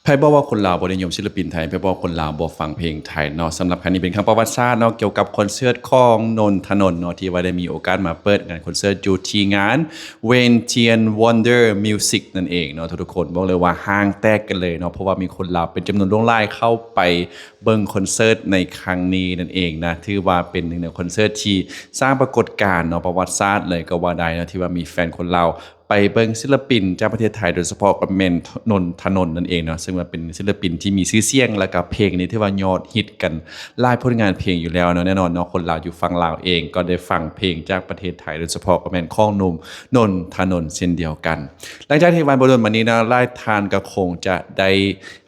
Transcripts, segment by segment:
ໃຜບອກວ່າຄົນລາວບໍ່ນິຍົມສິນລະປິນໄທ? ໃຜບອກຄົນລາວບໍ່ຟັງເພງໄທເນາະ? ສຳລັບຄັ້ງນີ້ເປັນຄັ້ງປະຫວັດສາດເນາະ ກ່ຽວກັບຄອນເສີດຂອງນົນທະນົນເນາະ ທີ່ວ່າໄດ້ມີໂອກາດມາເປີດງານຄອນເສີດຢູ່ທີ່ງານ Vientiane Wonder Music ນັ້ນເອງເນາະທຸກໆຄົນ. ບອກເລີຍວ່າຫ້າງແຕກກັນເລີຍເນາະ ເພາະວ່າມີຄົນລາວເປັນຈຳນວນຫຼວງຫຼາຍເຂົ້າໄປເບິ່ງຄອນເສີດໃນຄັ້ງນີ້ນັ້ນເອງນະ. ຖືວ່າເປັນໜຶ່ງໃນຄອນເສີດທີ່ສ້າງປາກົດການເນາະ ປະຫວັດສາດເລີຍກໍວ່າໄດ້ເນາະ ທີ່ວ່າມີແຟນຄົນລາວ ໄປເບິ່ງສິນລະປິນຈາກປະເທດໄທ ໂດຍສະເພາະກໍແມ່ນນົນທະນົນນັ້ນເອງເນາະ ເຊິ່ງວ່າເປັນສິນລະປິນທີ່ມີຊື່ສຽງ ແລ້ວກໍເພງນີ້ຖືວ່າຍອດຮິດກັນຫຼາຍຜົນງານເພງຢູ່ແລ້ວເນາະ. ແນ່ນອນເນາະ ຄົນລາວຢູ່ຝັ່ງລາວເອງກໍໄດ້ຟັງເພງຈາກປະເທດໄທ ໂດຍສະເພາະກໍແມ່ນຂອງໜຸ່ມນົນທະນົນເຊັ່ນດຽວກັນ. ຫຼັງຈາກທີ່ວ່າບໍ່ດົນມານີ້ເນາະ ຫຼາຍທ່ານກໍຄົງຈະໄດ້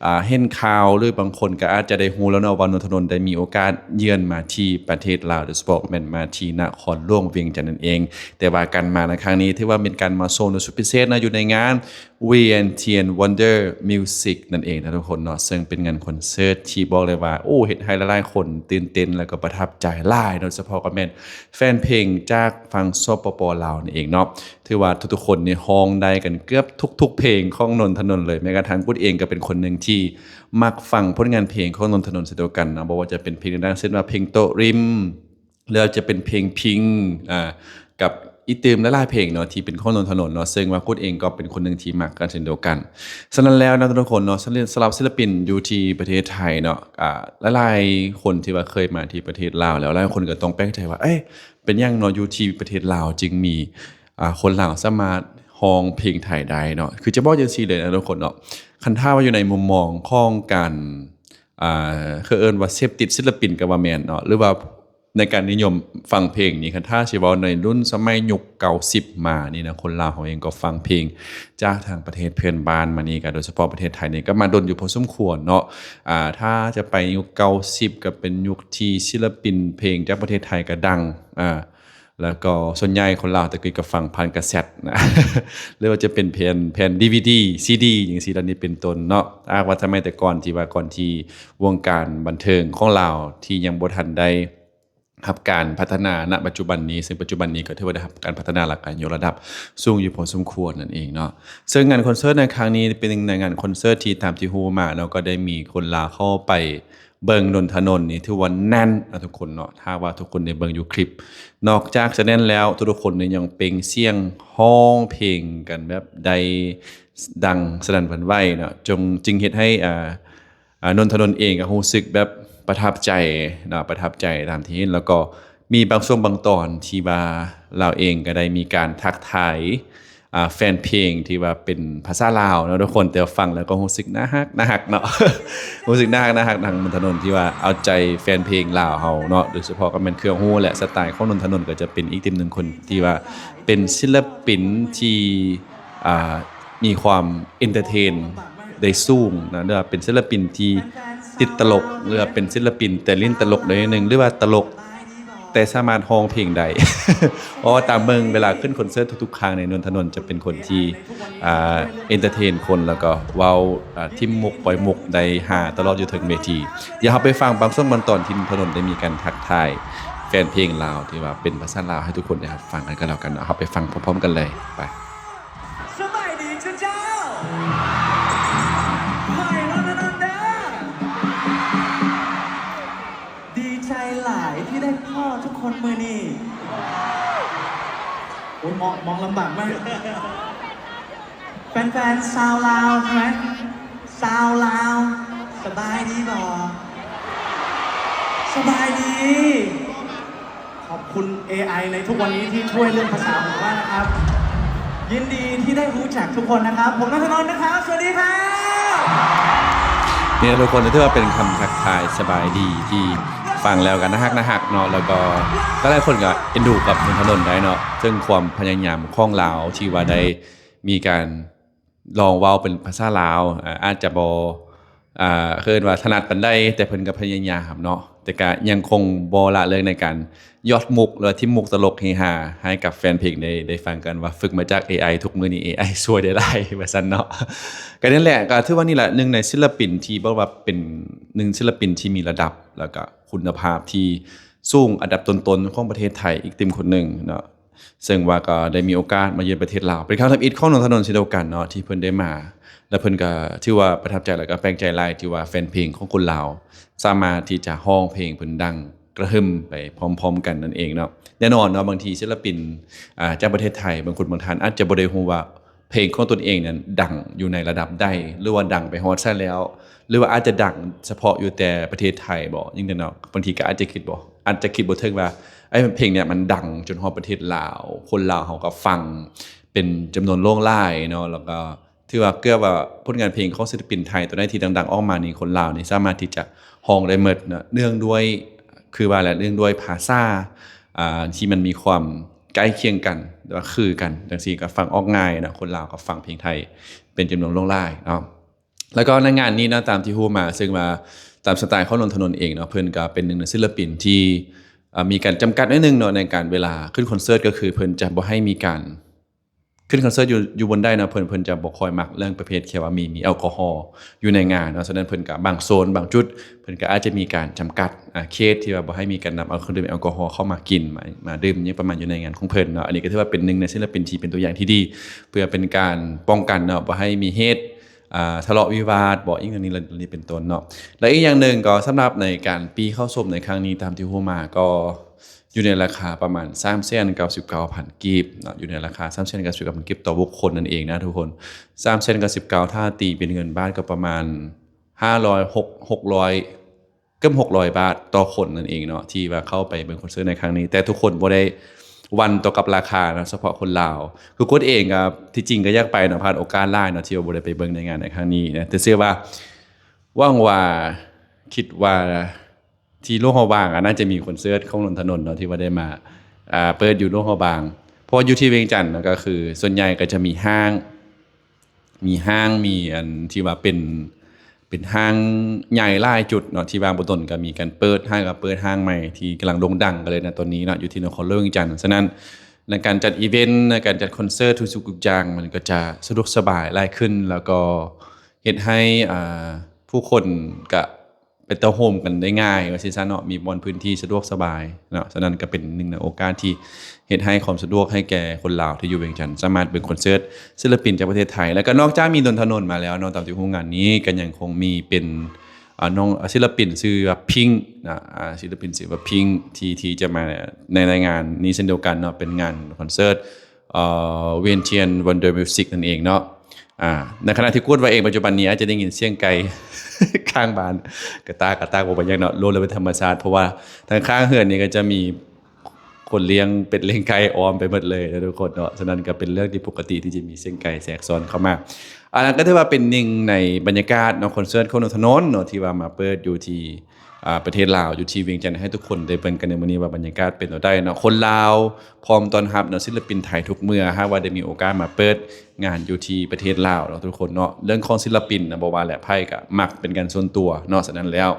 ອ່າ ເຫັນຂ່າວ ຫຼື ບາງຄົນກໍອາດຈະໄດ້ຮູ້ແລ້ວເນາະວ່າ ນົນທະນົນໄດ້ມີໂອກາດເຢືອນມາທີ່ປະເທດລາວ ໂດຍສະເພາະແມ່ນມາທີ່ນະຄອນຫຼວງວຽງຈັນນັ້ນເອງ. ແຕ່ວ່າການມາໃນຄັ້ງນີ້ ຖືວ່າເປັນການມາໂຊໂດຍສຸດພິເສດເນາະ ຢູ່ໃນງານ Vientiane Wonder Music ນັ້ນເອງນະທຸກຄົນເນາະ ເຊິ່ງເປັນງານຄອນເສີດທີ່ບອກເລີຍວ່າ ໂອ້ ເຮັດໃຫ້ຫຼາຍໆຄົນຕື່ນເຕັ້ນ ແລ້ວກໍປະທັບໃຈຫຼາຍເນາະ ໂດຍສະເພາະກໍແມ່ນແຟນເພງຈາກຝັ່ງ ສປປ ລາວ ນັ້ນເອງເນາະ. ຖືວ່າທຸກໆຄົນນີ້ຮ້ອງໄດ້ກັນເກືອບທຸກໆເພງຂອງນົນທະນົນເລີຍ. ແມ້ກະທັ່ງກຸດເອງກໍເປັນຄົນໜຶ່ງທີ່ມັກຟັງຜົນງານເພງຂອງນົນທະນົນເຊັ່ນດຽວກັນເນາະ ບໍ່ວ່າຈະເປັນເພງດັງໆ ເຊັ່ນວ່າເພງໂຕະຣິມ ຫຼືອາດຈະເປັນເພງພິງ ອ່າ ກັບອີກຕື່ມຫຼາຍໆເພງເນາະ ທີ່ເປັນຂອງນົນທະນົນເນາະ ເຊິ່ງວ່າກຸດເອງກໍເປັນຄົນໜຶ່ງທີ່ມັກກັນເຊັ່ນດຽວກັນ. ສະນັ້ນແລ້ວນະທຸກຄົນເນາະ ສຳລັບ ສຳລັບສິນລະປິນຢູ່ທີ່ປະເທດໄທເນາະ ອ່າ ຫຼາຍໆຄົນທີ່ວ່າເຄີຍມາທີ່ປະເທດລາວແລ້ວ ຫຼາຍຄົນກໍຕ້ອງແປກໃຈວ່າ ເອີຍ ເປັນຫຍັງເນາະ ຢູ່ທີ່ປະເທດລາວຈຶ່ງມີ ອ່າ ຄົນລາວສາມາດຮ້ອງເພງໄທໄດ້ເນາະ. ຄືຈະບອກຈັ່ງຊີ້ເລີຍນະທຸກຄົນເນາະ ຄັນຖ້າວ່າຢູ່ໃນມຸມມອງຂອງການ ອ່າ ເຂົາເອີ້ນວ່າເສບຕິດສິນລະປິນກໍວ່າແມ່ນເນາະ ຫຼືວ່າໃນການນິຍົມຟັງເພງນີ້ ຄັນຖ້າຊິເວົ້າໃນລຸ້ນສະໄໝຍຸກເກົ້າສິບມານີ້ນະ ຄົນລາວເຮົາເອງກໍຟັງເພງຈາກທາງປະເທດເພື່ອນບ້ານມານີ້ ກໍໂດຍສະເພາະປະເທດໄທນີ້ກໍມາດົນຢູ່ພໍສົມຄວນເນາະ. ອ່າ ຖ້າຈະໄປຍຸກເກົ້າສິບ ກໍເປັນຍຸກທີ່ສິນລະປິນເພງຈາກປະເທດໄທກໍດັງ ອ່າ ແລ້ວກໍສ່ວນໃຫຍ່ຄົນລາວແຕ່ກີ້ກໍຟັງຜ່ານກາເຊັດນະ ຫຼືວ່າຈະເປັນແຜ່ນ ແຜ່ນດີວີດີ ຊີດີ ຈັ່ງຊີ້ລະນີ້ເປັນຕົ້ນເນາະ. ຖ້າຫາກວ່າສະໄໝແຕ່ກ່ອນ ທີ່ວ່າກ່ອນທີ່ວົງການບັນເທີງຂອງລາວທີ່ຍັງບໍ່ທັນໄດ້ຮັບການພັດທະນານະປັດຈຸບັນນີ້ ເຊິ່ງປັດຈຸບັນນີ້ກໍຖືວ່າໄດ້ຮັບການພັດທະນາ ແລ້ວກໍຍົກລະດັບສູງຢູ່ພໍສົມຄວນນັ້ນເອງເນາະ. ເຊິ່ງງານຄອນເສີດໃນຄັ້ງນີ້ເປັນໜຶ່ງໃນງານຄອນເສີດທີ່ຕາມທີ່ຮູ້ມາເນາະ ກໍໄດ້ມີຄົນລາວເຂົ້າໄປ ເບິ່ງນົນທະນົນນີ້ຖືວ່າແໜ້ນນະທຸກຄົນເນາະ. ຖ້າວ່າທຸກຄົນໄດ້ເບິ່ງຢູ່ຄລິບ ນອກຈາກຈະແໜ້ນແລ້ວ ທຸກໆຄົນນີ້ຍັງເປັ່ງສຽງຮ້ອງເພງກັນແບບໄດ້ດັງສະໜັ່ນຫວັ່ນໄຫວເນາະ ຈຶ່ງ ຈຶ່ງເຮັດໃຫ້ ອ່າ ອ່າ ນົນທະນົນເອງກໍຮູ້ສຶກແບບປະທັບໃຈເນາະ ປະທັບໃຈຕາມທີ່ເຫັນ. ແລ້ວກໍມີບາງຊ່ວງບາງຕອນທີ່ວ່າລາວເອງກໍໄດ້ມີການທັກທາຍ ອ່າ ແຟນເພງທີ່ວ່າເປັນພາສາລາວເນາະທຸກຄົນ ແຕ່ວ່າຟັງແລ້ວກໍຮູ້ສຶກໜ້າຮັກ ໜ້າຮັກເນາະ ຮູ້ສຶກໜ້າຮັກ ໜ້າຮັກ ທາງນົນທະນົນທີ່ວ່າເອົາໃຈແຟນເພງລາວເຮົາເນາະ. ໂດຍສະເພາະກໍແມ່ນເຄື່ອງຮູ້ແຫຼະ ສະໄຕຂອງນົນທະນົນກໍຈະເປັນອີກຕິມໜຶ່ງຄົນທີ່ວ່າເປັນສິນລະປິນທີ່ ອ່າ ມີຄວາມເອັນເຕີເທນໄດ້ສູງນະ ຫຼືວ່າເປັນສິນລະປິນທີ່ຕິດຕະຫຼົກ ຫຼືວ່າເປັນສິນລະປິນແຕ່ຫຼິ້ນຕະຫຼົກໄດ້ໜ້ອຍໜຶ່ງ ຫຼືວ່າຕະຫຼົກ ແຕ່ສາມາດຮ້ອງເພງໄດ້ ເພາະວ່າຕາມເບິ່ງເວລາຂຶ້ນຄອນເສີດທຸກໆຄັ້ງນີ້ ນົນທະນົນຈະເປັນຄົນທີ່ ອ່າ ເອັນເຕີເທນຄົນ ແລ້ວກໍເວົ້າ ອ່າ ຖິ້ມມຸກປ່ອຍມຸກໄດ້ຮາຕະຫຼອດຢູ່ເທິງເວທີ. ດຽວເຮົາໄປຟັງບາງຊ່ວງບາງຕອນທີ່ນົນທະນົນໄດ້ມີການທັກທາຍແຟນເພງລາວທີ່ວ່າເປັນພາສາລາວໃຫ້ທຸກຄົນໄດ້ຮັບຟັງກັນກໍແລ້ວກັນເນາະ. ເຮົາໄປຟັງພ້ອມໆກັນເລີຍ ໄປ. ສະບາຍດີເຈົ້າ ຂ້ອຍນົນທະນົນເດີ ດີໃຈຫຼາຍທີ່ໄດ້ພໍ້ທຸກຄົນມື້ນີ້. ໂອ້ຍ ມອງ ມອງລຳບາກມາກ. ແຟນໆຊາວລາວໃຊ່ໄໝ? ຊາວລາວ ສະບາຍດີບໍ່? ສະບາຍດີ. ຂອບຄຸນເອໄອໃນທຸກວັນນີ້ທີ່ຊ່ວຍເລື່ອງພາສາຂອງຂ້ານະຄັບ. ຍິນດີທີ່ໄດ້ຮູ້ຈັກທຸກຄົນນະຄັບ. ຜົມນົນທະນົນນະຄັບ. ສະຫວັດດີຄັບ. ນີ້ນະທຸກຄົນ ຖືວ່າເປັນຄຳທັກທາຍສະບາຍດີທີ່ຟັງແລ້ວກໍໜ້າຮັກ ໜ້າຮັກເນາະ ແລ້ວກໍຫຼາຍໆຄົນກໍເອັນດູກັບນົນທະນົນໄດ້ເນາະ ເຊິ່ງຄວາມພະຍາຍາມຂອງລາວທີ່ວ່າໄດ້ມີການ ລອງເວົ້າເປັນພາສາລາວ ອາ ອາດຈະບໍ່ ອ່າ ເອີ້ນວ່າຖະໜັດປານໃດ ແຕ່ເພິ່ນກໍພະຍາຍາມເນາະ ແຕ່ກໍຍັງຄົງບໍ່ລະເລີກໃນການຢອດມຸກ ຫຼືວ່າຖິ້ມມຸກຕະຫຼົກເຮຮາໃຫ້ກັບແຟນເພງໄດ້ ໄດ້ຟັງກັນວ່າຝຶກມາຈາກເອໄອ ທຸກມື້ນີ້ເອໄອຊ່ວຍໄດ້ຫຼາຍວ່າຊັ້ນເນາະ. ກໍນັ້ນແຫຼະ ກໍຖືວ່ານີ້ລະ ໜຶ່ງໃນສິນລະປິນທີ່ບອກວ່າເປັນໜຶ່ງສິນລະປິນທີ່ມີລະດັບ ແລ້ວກໍຄຸນນະພາບທີ່ສູງ ອັນດັບຕົ້ນໆຂອງປະເທດໄທອີກຕິມຄົນໜຶ່ງເນາະ. ເຊິ່ງວ່າກໍໄດ້ມີໂອກາດມາເຢືອນປະເທດລາວ ເປັນຄັ້ງທຳອິດຂອງນົນທະນົນເຊັ່ນດຽວກັນເນາະ ທີ່ເພິ່ນໄດ້ມາ ແລະເພິ່ນກໍຖືວ່າປະທັບໃຈ ແລະກໍແປກໃຈຫຼາຍທີ່ວ່າແຟນເພງຂອງຄົນລາວສາມາດທີ່ຈະຮ້ອງເພງເພິ່ນດັງກະຫຶ່ມໄປພ້ອມໆກັນນັ້ນເອງເນາະ. ແນ່ນອນເນາະ ບາງທີສິລະປິນ ອ່າ ຈາກປະເທດໄທ ບາງຄົນບາງທ່ານອາດຈະບໍ່ໄດ້ຮູ້ວ່າເພງຂອງຕົນເອງນັ້ນດັງຢູ່ໃນລະດັບໃດ ຫຼືວ່າດັງໄປຮອດໃສແລ້ວ ຫຼືວ່າອາດຈະດັງສະເພາະຢູ່ແຕ່ປະເທດໄທບໍ ຈັ່ງຊີ້ເນາະ. ບາງທີກໍອາດຈະຄິດບໍ່ ອາດຈະຄິດບໍ່ເຖິງວ່າ ເພງເນີ້ຍມັນດັງຈົນຮອດປະເທດລາວ ຄົນລາວເຮົາກໍຟັງເປັນຈຳນວນຫຼວງຫຼາຍເນາະ ແລ້ວກໍ ຖືວ່າເກືອບວ່າຜົນງານເພງຂອງສິລະປິນໄທຕົວໃດທີ່ດັງໆອອກມານີ້ ຄົນລາວນີ້ສາມາດທີ່ຈະຮ້ອງໄດ້ໝົດເນາະ ເນື່ອງດ້ວຍ ຄືວ່າແຫຼະ ເນື່ອງດ້ວຍພາສາ ອ່າ ທີ່ມັນມີຄວາມໃກ້ຄຽງກັນ ຫຼືວ່າຄືກັນ ຈັ່ງຊີ້ກໍຟັງອອກງ່າຍເນາະ. ຄົນລາວກໍຟັງເພງໄທເປັນຈຳນວນຫຼວງຫຼາຍເນາະ. ແລ້ວກໍໃນງານນີ້ເນາະ ຕາມທີ່ຮູ້ມາ ເຊິ່ງວ່າຕາມສະໄຕຂອງນົນທະນົນເອງເນາະ ເພິ່ນກໍເປັນໜຶ່ງໃນສິລະປິນທີ່ ອ່າ ມີການຈຳກັດໜ້ອຍໜຶ່ງເນາະ ໃນການເວລາຂຶ້ນຄອນເສີດ ກໍຄືເພິ່ນຈະບໍ່ໃຫ້ມີການ ຂຶ້ນຄອນເສີດຢູ່ ຢູ່ບ່ອນໃດເນາະ ເພິ່ນ ເພິ່ນຈະບໍ່ຄ່ອຍມັກເລື່ອງປະເພດທີ່ວ່າມີ ມີແອລກໍຮໍຢູ່ໃນງານເນາະ. ສະນັ້ນເພິ່ນກະບາງໂຊນ ບາງຈຸດ ເພິ່ນກະອາດຈະມີການຈຳກັດ ອ່າ ເຂດທີ່ວ່າບໍ່ໃຫ້ມີການນຳເອົາເຄື່ອງດື່ມແອລກໍຮໍເຂົ້າມາກິນ ມາ ມາດື່ມຫຍັງປະມານຢູ່ໃນງານຂອງເພິ່ນເນາະ. ອັນນີ້ກໍຖືວ່າເປັນໜຶ່ງໃນສິລະປິນທີ່ເປັນຕົວຢ່າງທີ່ດີ ເພື່ອເປັນການປ້ອງກັນເນາະ ບໍ່ໃຫ້ມີເຫດ ອ່າ ທະເລາະວິວາດບໍ ອີ່ຫຍັງນີ້ ນີ້ເປັນຕົ້ນເນາະ. ແລະອີກຢ່າງໜຶ່ງກໍສຳລັບໃນການປີ້ເຂົ້າຊົມໃນຄັ້ງນີ້ ຕາມທີ່ຮູ້ມາກໍ ຢູ່ໃນລາຄາປະມານສາມແສນເກົ້າສິບເກົ້າພັນກີບເນາະ ຢູ່ໃນລາຄາສາມແສນເກົ້າສິບເກົ້າພັນກີບຕໍ່ບຸກຄົນນັ້ນເອງນະທຸກຄົນ. ສາມແສນເກົ້າສິບເກົ້າ ຖ້າຕີເປັນເງິນບາດກໍປະມານຫ້າຮ້ອຍ ຫົກ ຫົກຮ້ອຍ ເກືອບຫົກຮ້ອຍບາດຕໍ່ຄົນນັ້ນເອງເນາະ ທີ່ວ່າເຂົ້າໄປເບິ່ງຄອນເສີດໃນຄັ້ງນີ້. ແຕ່ທຸກຄົນບໍ່ໄດ້ຫວັ່ນຕໍ່ກັບລາຄາເນາະ ສະເພາະຄົນລາວ. ຄືກົດເອງກໍທີ່ຈິງກໍຢາກໄປເນາະ ພາດໂອກາດຫຼາຍເນາະ ທີ່ວ່າບໍ່ໄດ້ໄປເບິ່ງໃນງານໃນຄັ້ງນີ້ນະ ແຕ່ເຊື່ອວ່າ ຫວັງວ່າ ຄິດວ່າ ທີ່ຫຼວງພະບາງ ອາ ໜ້າຈະມີຄອນເສີດຂອງນົນທະນົນເນາະ ທີ່ວ່າໄດ້ມາ ອ່າ ເປີດຢູ່ຫຼວງພະບາງ. ເພາະວ່າຢູ່ທີ່ວຽງຈັນນະ ກໍຄືສ່ວນໃຫຍ່ກໍຈະມີຫ້າງ ມີຫ້າງ ມີອັນທີ່ວ່າເປັນ ເປັນຫ້າງໃຫຍ່ຫຼາຍຈຸດເນາະ ທີ່ວ່າບໍ່ດົນກໍມີການເປີດ ຫ້າງກໍເປີດຫ້າງໃໝ່ທີ່ກຳລັງໂດ່ງດັງກັນເລີຍນະຕອນນີ້ເນາະ ຢູ່ທີ່ນະຄອນຫຼວງວຽງຈັນ. ສະນັ້ນ ໃນການຈັດອີເວັນ ໃນການຈັດຄອນເສີດ ທຸກສິ່ງທຸກຢ່າງ ມັນກໍຈະສະດວກສະບາຍຫຼາຍຂຶ້ນ ແລ້ວກໍເຮັດໃຫ້ ອ່າ ຜູ້ຄົນກະ ໄປເຕົ້າໂຮມກັນໄດ້ງ່າຍວ່າຊີ້ຊະເນາະ ມີບ່ອນພື້ນທີ່ສະດວກສະບາຍເນາະ. ສະນັ້ນກໍເປັນໜຶ່ງໃນໂອກາດທີ່ເຮັດໃຫ້ຄວາມສະດວກໃຫ້ແກ່ຄົນລາວທີ່ຢູ່ວຽງຈັນ ສາມາດເບິ່ງຄອນເສີດສິລະປິນຈາກປະເທດໄທ. ແລ້ວກໍນອກຈາກມີດົນຖະໜົນມາແລ້ວເນາະ ຕາມທີ່ຮູ້ງານນີ້ກໍຍັງຄົງມີເປັນ ອ່າ ນ້ອງ ອ່າ ສິລະປິນຊື່ວ່າພິງນະ ອ່າ ສິລະປິນຊື່ວ່າພິງ ທີ່ ທີ່ຈະມາໃນ ໃນງານນີ້ເຊັ່ນດຽວກັນເນາະ ເປັນງານຄອນເສີດ ເອີ Vientiane Wonder Music ນັ້ນເອງເນາະ. ອ່າ ໃນຂະນະທີ່ກົດວ່າເອງປັດຈຸບັນນີ້ອາດຈະໄດ້ຍິນສຽງໄກ່ຂ້າງບ້ານ ກະຕາກ ກະຕາກ ບໍ່ເປັນຫຍັງເນາະ ໂລດແລ້ວເປັນທຳມະຊາດ ເພາະວ່າທາງຂ້າງເຮືອນນີ້ກໍຈະມີຄົນລ້ຽງເປັດລ້ຽງໄກ່ອ້ອມໄປໝົດເລີຍນະທຸກຄົນເນາະ. ສະນັ້ນກໍເປັນເລື່ອງທີ່ປົກກະຕິທີ່ຈະມີສຽງໄກ່ແຊກຊ້ອນເຂົ້າມາ. ອັນນັ້ນກໍຖືວ່າເປັນໜຶ່ງໃນບັນຍາກາດເນາະ ຄອນເສີດຂອງນົນທະນົນເນາະ ທີ່ວ່າມາເປີດຢູ່ທີ່ ອ່າ ປະເທດລາວ ຢູ່ທີ່ວຽງຈັນ ໃຫ້ທຸກຄົນໄດ້ເບິ່ງກັນໃນມື້ນີ້ວ່າບັນຍາກາດເປັນແນວໃດເນາະ. ຄົນລາວພ້ອມຕ້ອນຮັບເນາະ ສິລະປິນໄທທຸກເມື່ອ ຫາກວ່າໄດ້ມີໂອກາດມາເປີດງານຢູ່ທີ່ປະເທດລາວເນາະທຸກຄົນເນາະ. ເລື່ອງຂອງສິລະປິນນະ ບໍ່ວ່າແຫຼະ ໃຜກໍມັກເປັນການສ່ວນຕົວເນາະ. ສະນັ້ນແລ້ວ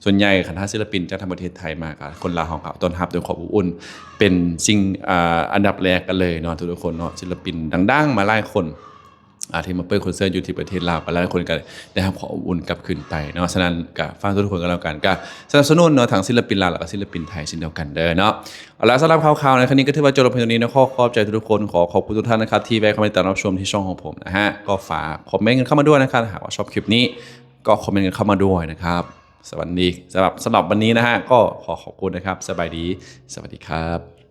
ສ່ວນໃຫຍ່ຄັນຖ້າສິລະປິນຈາກທາງປະເທດໄທມາ ກໍຄົນລາວເຮົາກໍຕ້ອນຮັບດ້ວຍຄວາມອົບອຸ່ນ ເປັນສິ່ງ ອ່າ ອັນດັບແລກກັນເລີຍເນາະທຸກໆຄົນເນາະ. ສິລະປິນດັງໆມາຫຼາຍຄົນ ອ່າ ທີ່ມາເປີດຄອນເສີດຢູ່ທີ່ປະເທດລາວ ກໍຫຼາຍຄົນກໍໄດ້ຮັບຄວາມອົບອຸ່ນກັບຄືນໄປເນາະ. ສະນັ້ນກໍຝາກທຸກໆຄົນກໍແລ້ວກັນ ກໍສະໜັບສະໜູນເນາະ ທັງສິລະປິນລາວ ແລ້ວກໍສິລະປິນໄທເຊັ່ນດຽວກັນເດີເນາະ. ເອົາລະ ສຳລັບຂ່າວໆໃນຄັ້ງນີ້ກໍຖືວ່າຈົບລົງພຽງເທົ່ານີ້ນະ. ຂໍຂອບໃຈທຸກໆຄົນ ຂໍຂອບຄຸນທຸກທ່ານນະຄັບ ທີ່ແວະເຂົ້າມາຕິດຕາມຮັບຊົມທີ່ຊ່ອງຂອງຜົມນະຮະ. ກໍຝາກຄອມເມັນກັນເຂົ້າມາດ້ວຍນະຄັບ ຫາກວ່າຊອບຄລິບນີ້ ກໍຄອມເມັນກັນເຂົ້າມາດ້ວຍນະຄັບ. ສະຫວັດດີ ສຳລັບ ສຳລັບວັນນີ້ນະຮະ ກໍຂໍຂອບຄຸນນະຄັບ. ສະບາຍດີ ສະຫວັດດີຄັບ.